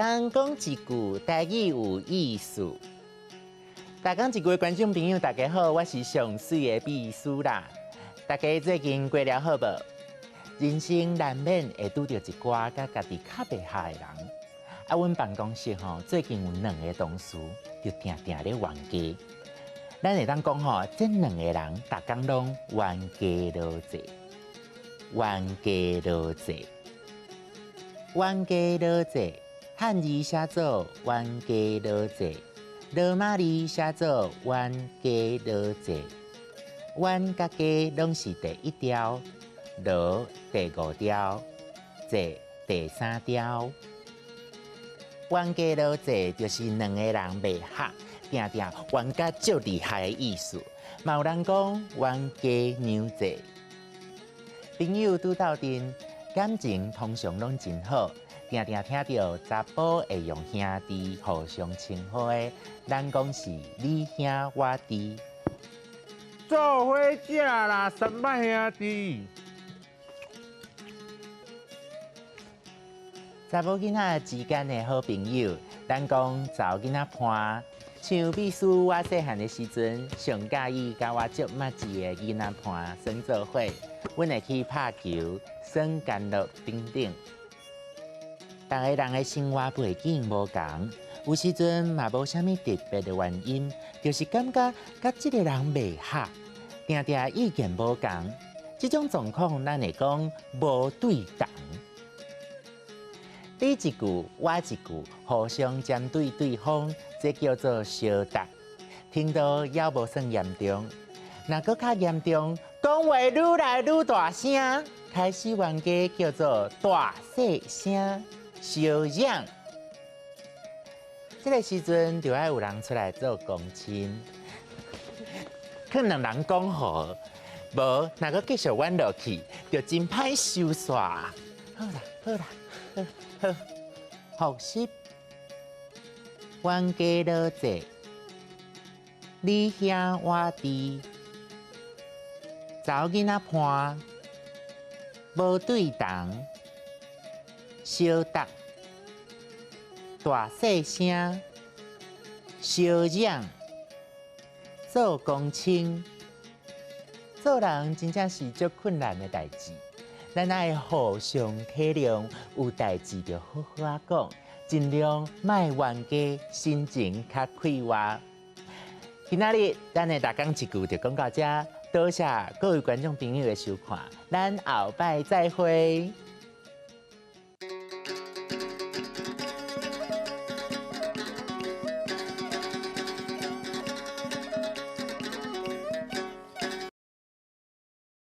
工講一句台語有意思。逐工一句的觀眾朋友，大家好，我是上媠的秘書啦。大家最近過了好無？人生難免會拄著一寡佮家己較袂合的人。啊，阮辦公室吼最近有兩个同事就定定咧冤家。咱會當講吼，這兩個人逐工攏冤家路窄，冤家路窄，冤家路窄。漢字寫做冤家路窄，羅馬字寫做冤家路窄。冤佮家攏是第一調，路第五調，濟第三調。冤家路窄就是兩個人袂合，定定冤甲足厲害的意思。嘛有人講冤家娘濟，朋友拄鬥陣，感情通常攏真好。定定聽著查埔會用兄弟互相稱呼的，咱講是你兄我弟。做伙食啦，三八兄弟。查某囡仔之間的好朋友，咱講查某囡仔伴。像秘書我細漢的時陣，上佮意佮我足麻吉的囡仔伴耍做伙，阮會去拍球、耍干樂等等。逐个人的生活背景無仝，有時陣嘛無啥物特別的原因，就是感覺佮這个人袂合，定定意見無仝，這種狀況咱會講無對同。你一句我一句，互相針對對方，這叫做相鬥。程度猶無算嚴重，若閣較嚴重，講話愈來愈大聲，開始冤家叫做大細聲。相嚷，這个時陣就愛有人出來做公親，可能人講好，無若閣繼續冤落去，就真歹收煞。好啦，好啦，好，好，複習，冤家路窄，你兄我弟，查某囡仔伴，無對同。相鬥，大細聲，相嚷，做公親，做人真正是足困難的代誌。咱愛互相體諒，有代誌就好好仔講，盡量莫冤家，心情較快活。今仔日咱的逐工一句就講到這，多謝各位觀眾朋友的收看，咱後擺再會。